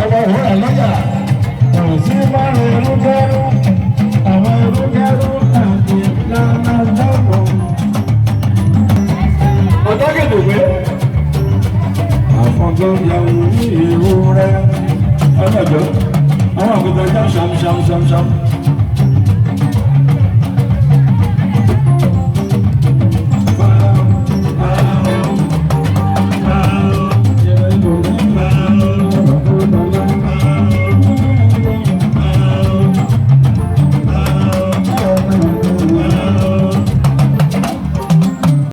Ọba ìwúrà lọ́jà. Kò sí márùn ẹrúkẹ́rú. Àwọn ẹrúkẹ́rú àti lálàdàpọ̀. Ọ̀tọ́gẹ̀dẹ̀ pé. Àfọ̀gọ́ yàwó ní ìlú rẹ̀. Ọlọ́jọ́, àwọn àgùntàn já ṣam ṣam ṣam ṣam.